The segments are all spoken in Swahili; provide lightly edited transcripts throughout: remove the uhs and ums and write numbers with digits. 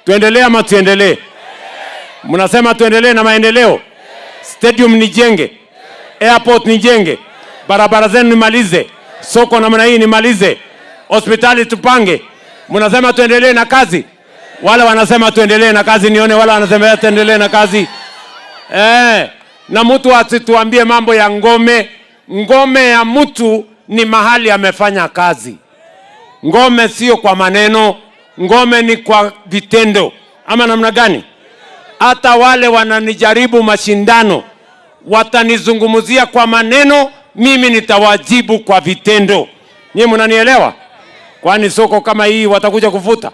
Tuendelee ama tuendelee? Mnasema tuendelee na maendeleo? Stadium nijenge, airport nijenge, barabara zenu nimalize, soko namna hii nimalize, hospitali tupange. Mnasema tuendelee na kazi? Wale wanasema tuendelee na kazi, nione wale wanasema tuendelee na kazi. Na mtu asituambie mambo ya ngome. Ngome ya mtu ni mahali amefanya kazi. Ngome sio kwa maneno, ngome ni kwa vitendo, ama namna gani? Hata wale wananijaribu mashindano watanizungumzia kwa maneno, mimi nitawajibu kwa vitendo. Nyinyi mnanielewa? Kwani soko kama hii watakuja kufuta?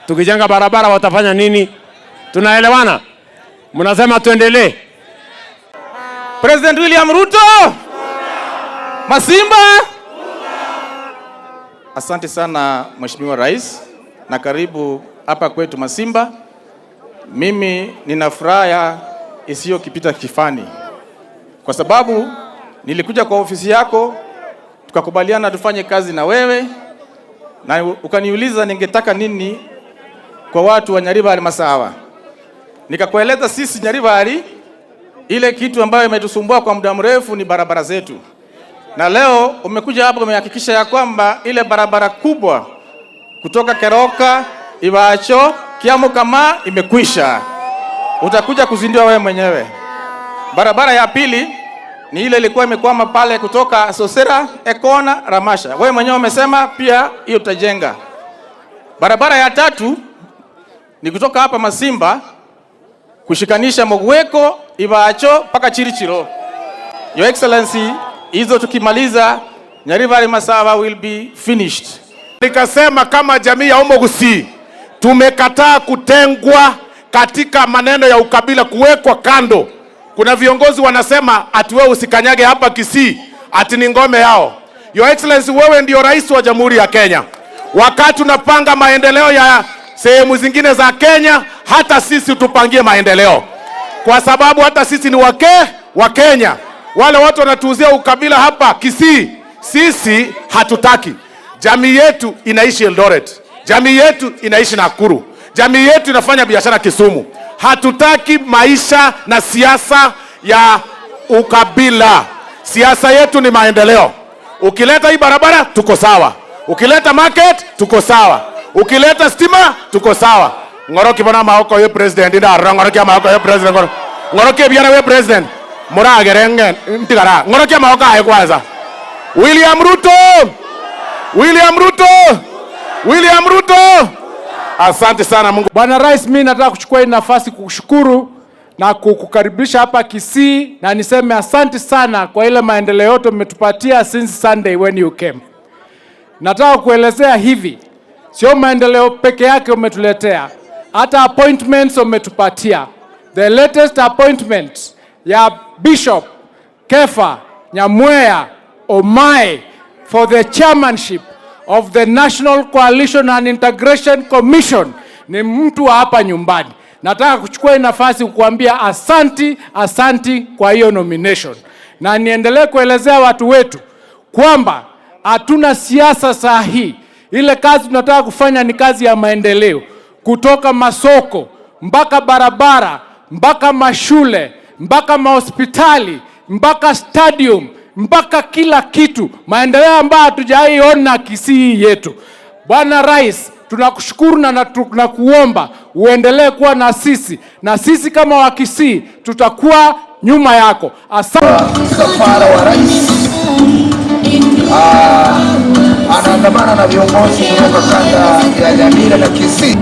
Tukijenga barabara watafanya nini? Tunaelewana? Mnasema tuendelee? President William Ruto! Masimba! Asante sana Mheshimiwa Rais na karibu hapa kwetu Masimba. Mimi nina furaha isiyokipita kifani kwa sababu nilikuja kwa ofisi yako tukakubaliana tufanye kazi na wewe, na ukaniuliza ningetaka nini kwa watu wa Nyaribari Masawa. Nikakueleza sisi Nyaribari ile kitu ambayo imetusumbua kwa muda mrefu ni barabara zetu, na leo umekuja hapa umehakikisha ya kwamba ile barabara kubwa kutoka Keroka Iwacho Kiamukama imekwisha. Utakuja kuzindua wewe mwenyewe. Barabara ya pili ni ile ilikuwa imekwama pale kutoka Sosera Ekona Ramasha, wewe mwenyewe umesema pia hiyo utajenga. Barabara ya tatu ni kutoka hapa Masimba kushikanisha Mogweko Iwacho mpaka Chirichiro. Your Excellency, hizo tukimaliza Nyaribari Masawa will be finished. Nikasema kama jamii ya Omogusi tumekataa kutengwa katika maneno ya ukabila, kuwekwa kando. Kuna viongozi wanasema ati wewe usikanyage hapa Kisii, ati ni ngome yao. Your Excellency, wewe ndio rais wa Jamhuri ya Kenya. Wakati unapanga maendeleo ya sehemu zingine za Kenya, hata sisi tupangie maendeleo, kwa sababu hata sisi ni wa Kenya. Wale watu wanatuuzia ukabila hapa Kisii, sisi hatutaki. Jamii yetu inaishi Eldoret, jamii yetu inaishi Nakuru, jamii yetu inafanya biashara Kisumu. Hatutaki maisha na siasa ya ukabila. Siasa yetu ni maendeleo. Ukileta hii barabara tuko sawa, ukileta market tuko sawa, ukileta stima tuko sawa. Ng'oroki bona maoko ye president ndarora ng'oroki maoko ye president ng'oro ng'oroki biara we president muragere ntigara ng'oroki maoko aye kwanza. William Ruto, William Ruto, William Ruto. Asante sana Mungu. Bwana Rais, mimi nataka kuchukua hii nafasi kukushukuru na kukukaribisha hapa Kisii na niseme asante sana kwa ile maendeleo yote umetupatia since Sunday when you came. Nataka kuelezea hivi, sio maendeleo peke yake umetuletea, hata appointments umetupatia. The latest appointment ya Bishop Kefa Nyamweya Omae for the chairmanship of the National Coalition and Integration Commission ni mtu wa hapa nyumbani. Nataka kuchukua hii nafasi kukuambia asanti, asanti kwa hiyo nomination, na niendelee kuelezea watu wetu kwamba hatuna siasa saa hii. Ile kazi tunataka kufanya ni kazi ya maendeleo, kutoka masoko mpaka barabara mpaka mashule mpaka mahospitali mpaka stadium mpaka kila kitu, maendeleo ambayo hatujaiona Kisii yetu. Bwana Rais, tunakushukuru na tunakuomba uendelee kuwa na sisi, na sisi kama Wakisii tutakuwa nyuma yako. Asante. Msafara wa rais anaandamana na viongozi kutoka kanda ya Nyamira na Kisii.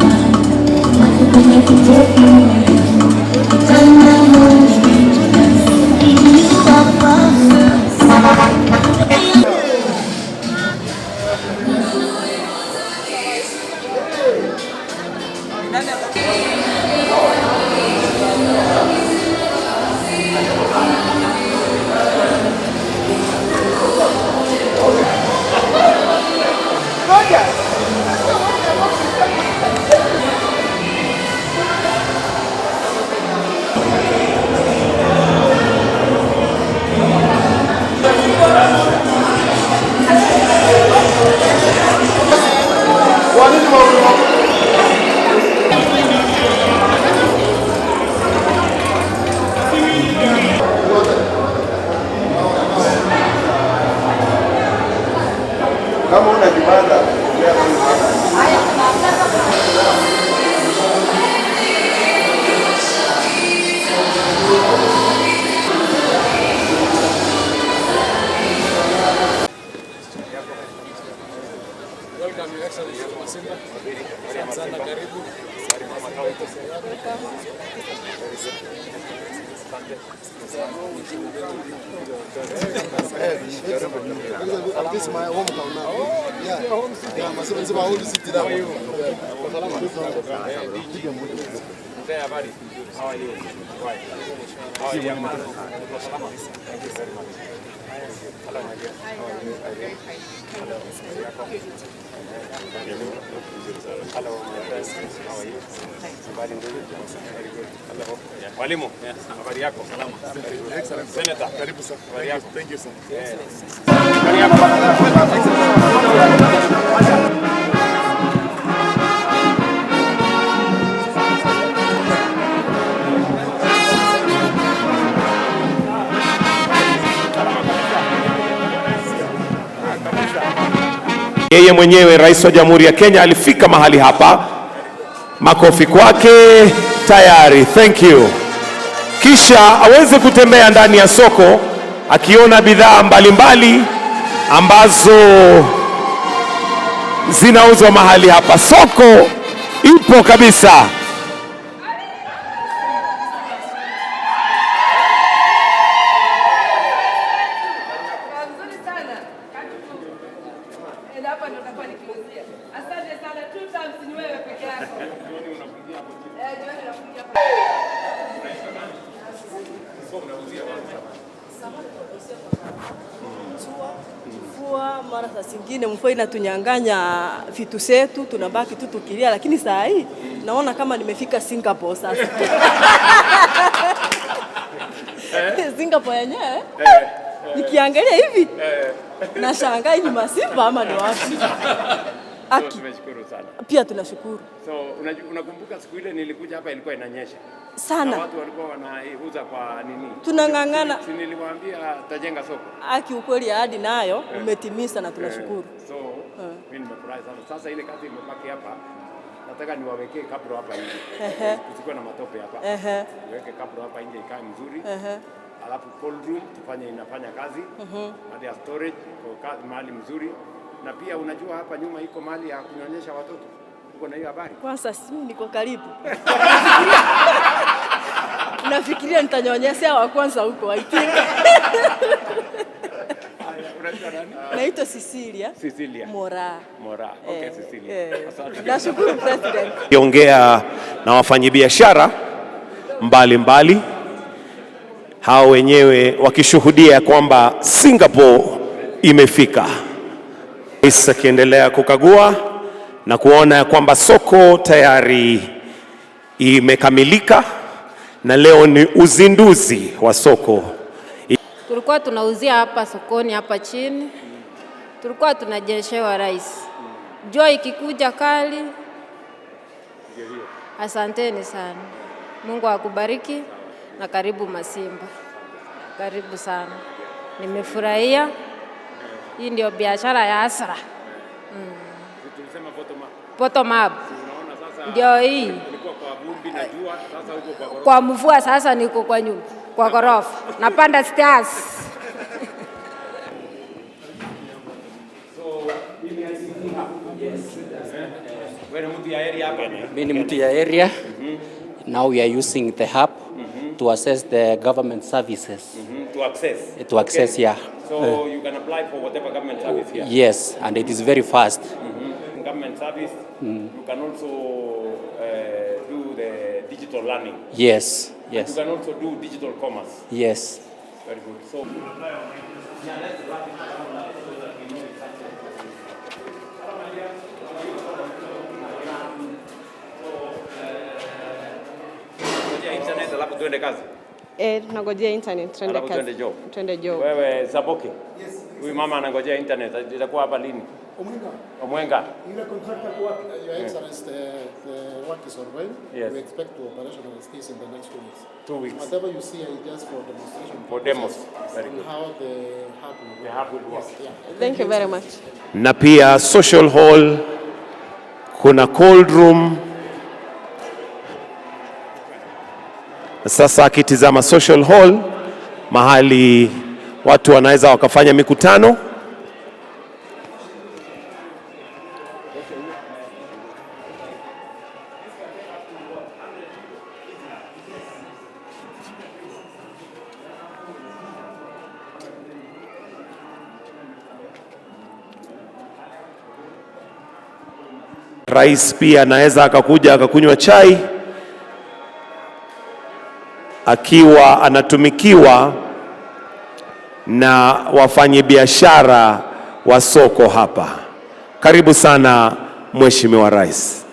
This is my hometown now. Yeah. Yeah, Masimba is my old city now. How are you? How are you, young man? Thank you very much. Hello, my dear. How are you? Hello. Hello, my friend. How are you? Habari nzuri? Very good. Hello. Mwalimu, habari yako? Salama. Excellent. Senator. Karibu sana. Habari yako? Thank you, sir. Habari yako? Yeye mwenyewe Rais wa Jamhuri ya Kenya alifika mahali hapa. Makofi kwake tayari, thank you. Kisha aweze kutembea ndani ya soko akiona bidhaa mbalimbali ambazo zinauzwa mahali hapa. Soko ipo kabisa. Nzuri sana. Karibu. Hapa ndo nitakuwa nikiuzia. Asante sana. Two times ni wewe peke yako. Jioni nafungia hapo. Mvua mara saa zingine mvua inatunyang'anya vitu zetu, tunabaki tu tukilia, lakini saa hii naona kama nimefika Singapore sasa. Singapore yenyewe nikiangalia hivi nashangaa ni Masimba ama ni wapi? Aki, Tumeshukuru sana. pia tunashukuru So unakumbuka siku ile nilikuja hapa ilikuwa inanyesha na sana, watu walikuwa wanaiuza kwa nini? Tunang'ang'ana. Si niliwaambia tajenga soko. Aki, ukweli ahadi nayo umetimiza na tunashukuru. So mimi nimefurahi sana. Sasa ile kazi imebaki hapa, nataka niwawekee cabro hapa nje, kusikuwe na matope hapa. Niweke cabro hapa nje ikae mzuri. Alafu cold room tufanye inafanya kazi, mahali ya storage kwa kazi mahali mzuri, na pia unajua hapa nyuma iko mahali ya kunyonyesha watoto. Uko na hiyo habari? Kwanza si mimi niko karibu. Nafikiria nitanyonyesea wa kwanza huko, I think. Unaitwa nani? Naitwa Cecilia. Cecilia. Mora. Mora. Okay, Cecilia. Asante. Nashukuru President. Akiongea na wafanyabiashara mbalimbali, hao wenyewe wakishuhudia kwamba Singapore imefika. Rais akiendelea kukagua na kuona ya kwamba soko tayari imekamilika na leo ni uzinduzi wa soko. Tulikuwa tunauzia hapa sokoni hapa chini, tulikuwa tunajeshewa, rais. Jua ikikuja kali. Asanteni sana, Mungu akubariki na karibu Masimba, karibu sana. Nimefurahia, hii ndio biashara ya Asra. Tulisema bottom up. Bottom up Unaona sasa ndio hii. Ulikuwa kwa vumbi na jua, sasa uko kwa ghorofa. Kwa mvua sasa niko kwa nyumba, kwa ghorofa, napanda stairs. So mimi ICT hapa. Yes. Wewe ni mtu ya area hapa. Mimi ni mtu ya area. Now we are using the hub to access the government services. To access. To access, yeah. So you can apply for whatever government service here. Yes, and it is very fast. Government service. You can also do the digital learning. You can also do digital commerce. Yes. Very good. So yeah, let's wrap it up so that we know exactly. Hello, my dear. How are you? So, ngojea internet alafu tuende kazi. Tunangojea internet tuende Alafu kazi. tuende job. Tuende job. Wewe Saboke. Huyu mama anangojea internet itakuwa hapa lini? Omwenga. Omwenga. Ile contractor kwa wapi? Your Excellency, the work is ongoing. Yes. We expect to operationalize this in the next 2 weeks. 2 weeks. Whatever you see is just for demonstration. For demos. Very On good. how the hub will The work. hub will work. Yes, yeah. Thank you very much. Na pia social hall, kuna cold room. Sasa akitizama social hall, mahali watu wanaweza wakafanya mikutano. Rais pia anaweza akakuja akakunywa chai akiwa anatumikiwa na wafanyabiashara wa soko hapa. Karibu sana Mheshimiwa Rais.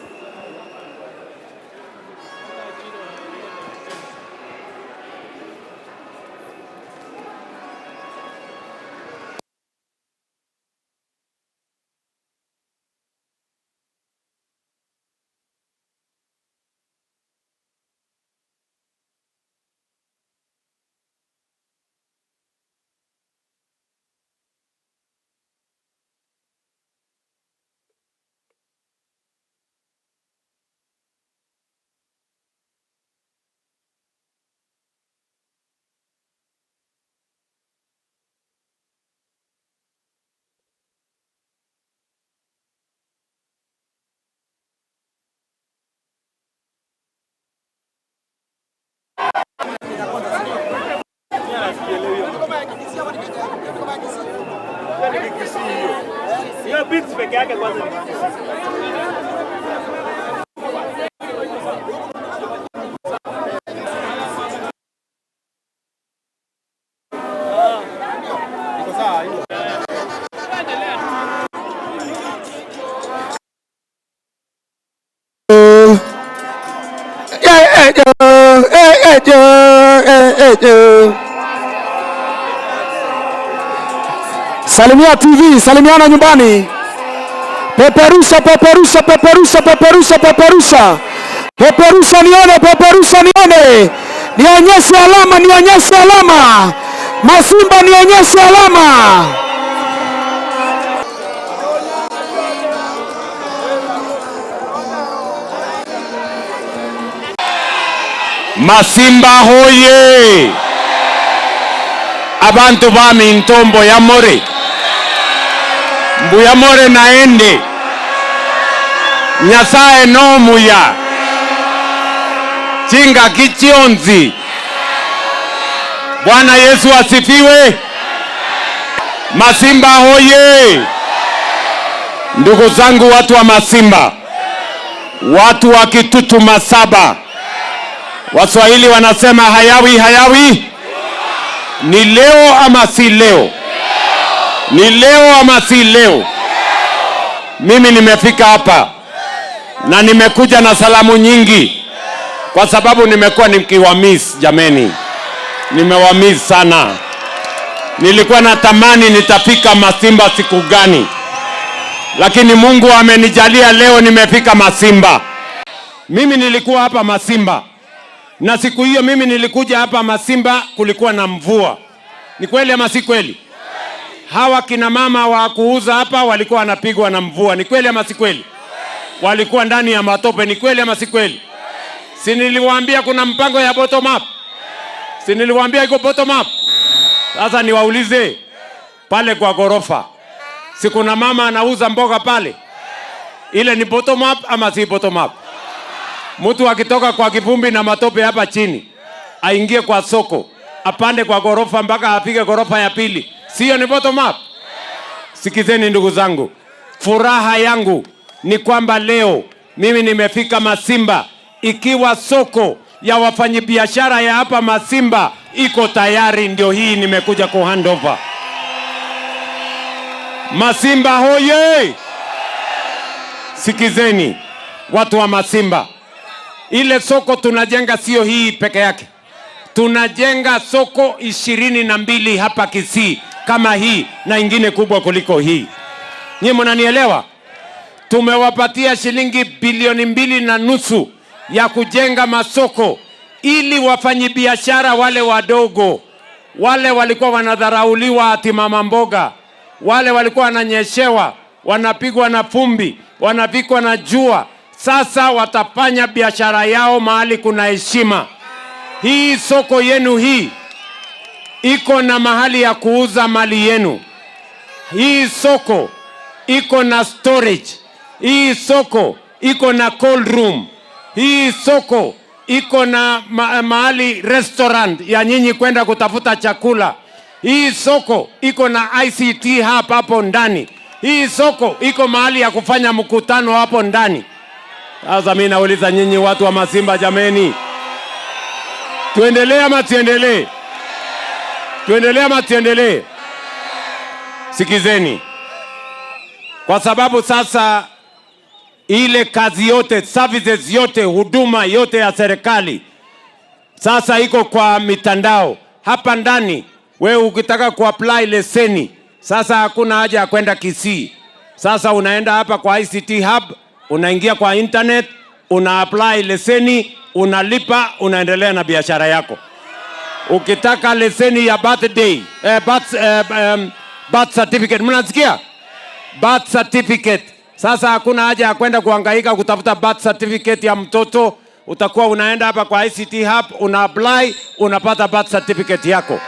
Hiyo beats peke yake kwanza ni Salimia TV, salimiana nyumbani. Peperusha, peperusha, peperusha, peperusha, peperusha. Peperusha nione, peperusha nione. Nionyeshe alama, nionyeshe alama. Masimba nionyeshe alama. Masimba hoye! Abantu bami ntombo ya more mbuya more naende Nyasaye nomuya chinga kichionzi. Bwana Yesu asifiwe. Masimba hoye! Ndugu zangu watu wa Masimba, watu wa Kitutu Masaba, Waswahili wanasema hayawi hayawi. Ni leo ama si leo? Ni leo ama si leo? Mimi nimefika hapa na nimekuja na salamu nyingi, kwa sababu nimekuwa nikiwamiss jameni, nimewamiss sana. Nilikuwa natamani nitafika Masimba siku gani, lakini Mungu amenijalia leo nimefika Masimba. Mimi nilikuwa hapa Masimba na siku hiyo mimi nilikuja hapa Masimba, kulikuwa na mvua. Ni kweli ama si kweli? Hawa kina mama wa kuuza hapa walikuwa wanapigwa na mvua. Ni kweli ama si kweli? Walikuwa ndani ya matope. Ni kweli ama si kweli? Si niliwaambia kuna mpango ya bottom up? Si niliwaambia iko bottom up? Sasa niwaulize, pale kwa gorofa, si kuna mama anauza mboga pale? Ile ni bottom up ama si bottom up? Mtu akitoka kwa kivumbi na matope hapa chini, aingie kwa soko, apande kwa gorofa mpaka afike gorofa ya pili, sio ni bottom up? Sikizeni ndugu zangu, furaha yangu ni kwamba leo mimi nimefika Masimba, ikiwa soko ya wafanyabiashara ya hapa Masimba iko tayari, ndio hii nimekuja ku hand over. Masimba hoye! Sikizeni watu wa Masimba, ile soko tunajenga sio hii peke yake, tunajenga soko 22 hapa Kisii kama hii na ingine kubwa kuliko hii. Nyinyi mnanielewa? Tumewapatia shilingi bilioni 2.5 ya kujenga masoko ili wafanyibiashara wale wadogo, wale walikuwa wanadharauliwa ati mama mboga, wale walikuwa wananyeshewa, wanapigwa na fumbi, wanapikwa na jua, sasa watafanya biashara yao mahali kuna heshima. Hii soko yenu hii iko na mahali ya kuuza mali yenu. Hii soko iko na storage. Hii soko iko na cold room. Hii soko iko na mahali restaurant ya nyinyi kwenda kutafuta chakula. Hii soko iko na ICT hub hapo ndani. Hii soko iko mahali ya kufanya mkutano hapo ndani. Sasa mimi nauliza nyinyi watu wa Masimba, jameni, tuendelee ama tuendelee? Tuendelee ama tuendelee? Sikizeni, kwa sababu sasa ile kazi yote, services yote, huduma yote ya serikali sasa iko kwa mitandao. Hapa ndani wewe ukitaka kuapply leseni sasa hakuna haja ya kwenda Kisii. Sasa unaenda hapa kwa ICT Hub, unaingia kwa internet, una apply leseni, unalipa, unaendelea na biashara yako. Ukitaka leseni ya birthday, birth certificate, mnasikia? Birth certificate. Sasa hakuna haja ya kwenda kuhangaika kutafuta birth certificate ya mtoto. Utakuwa unaenda hapa kwa ICT Hub, una apply, unapata birth certificate yako.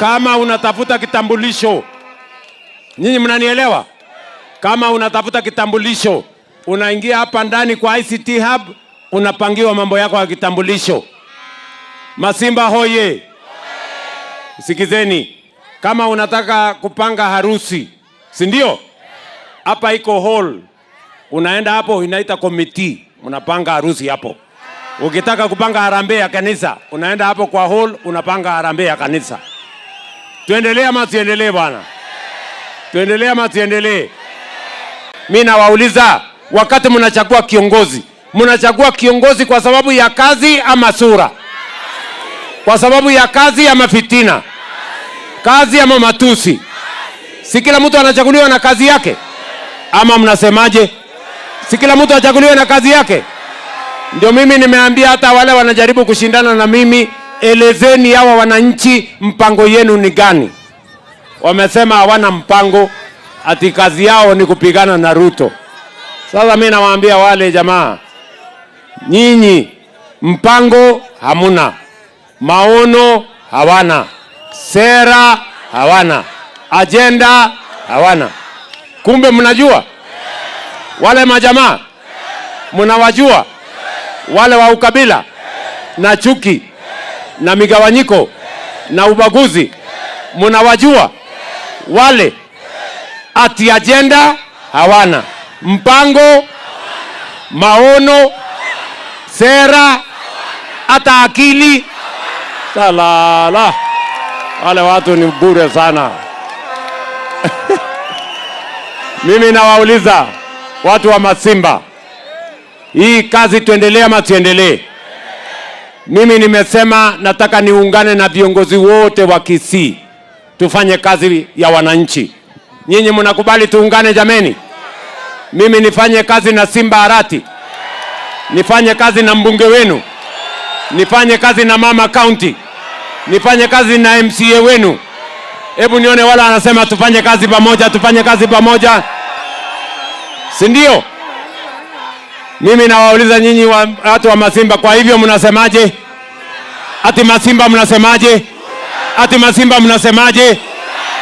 Kama unatafuta kitambulisho, nyinyi mnanielewa? Kama unatafuta kitambulisho, unaingia hapa ndani kwa ICT Hub, unapangiwa mambo yako ya kitambulisho. Masimba hoye! Sikizeni, kama unataka kupanga harusi, si ndio? Hapa iko hall, unaenda hapo, inaita committee, mnapanga harusi hapo. Ukitaka kupanga harambee ya kanisa, unaenda hapo kwa hall, unapanga harambee ya kanisa. Tuendelee ama tuendelee bwana? Tuendelee ama tuendelee? Mi nawauliza, wakati mnachagua kiongozi, mnachagua kiongozi kwa sababu ya kazi ama sura? Kwa sababu ya kazi ama fitina? Kazi ama matusi? Si kila mtu anachaguliwa na kazi yake? Ama mnasemaje? Si kila mtu achaguliwe na kazi yake? Ndio mimi nimeambia hata wale wanajaribu kushindana na mimi, elezeni hawa wananchi mpango yenu ni gani. Wamesema hawana mpango, ati kazi yao ni kupigana na Ruto. Sasa mimi nawaambia wale jamaa, nyinyi mpango hamuna, maono hawana, sera hawana, ajenda hawana. Kumbe mnajua wale majamaa, mnawajua wale wa ukabila na chuki na migawanyiko na ubaguzi, mnawajua wale? Ati ajenda hawana, mpango, maono, sera, hata akili. Salala, wale watu ni bure sana. Mimi nawauliza watu wa Masimba, hii kazi tuendelee ama tuendelee? Mimi nimesema nataka niungane na viongozi wote wa Kisii tufanye kazi ya wananchi. Nyinyi mnakubali tuungane jameni? Mimi nifanye kazi na Simba Arati, nifanye kazi na mbunge wenu, nifanye kazi na mama county, nifanye kazi na MCA wenu. Hebu nione wala anasema tufanye kazi pamoja, tufanye kazi pamoja, si ndio? Mimi nawauliza nyinyi watu wa Masimba, kwa hivyo mnasemaje? Ati Masimba mnasemaje? Ati Masimba mnasemaje?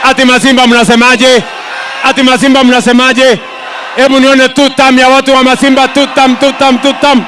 Ati Masimba mnasemaje? Ati Masimba mnasemaje? Hebu nione tutam ya watu wa Masimba, tutam, tutam, tutam.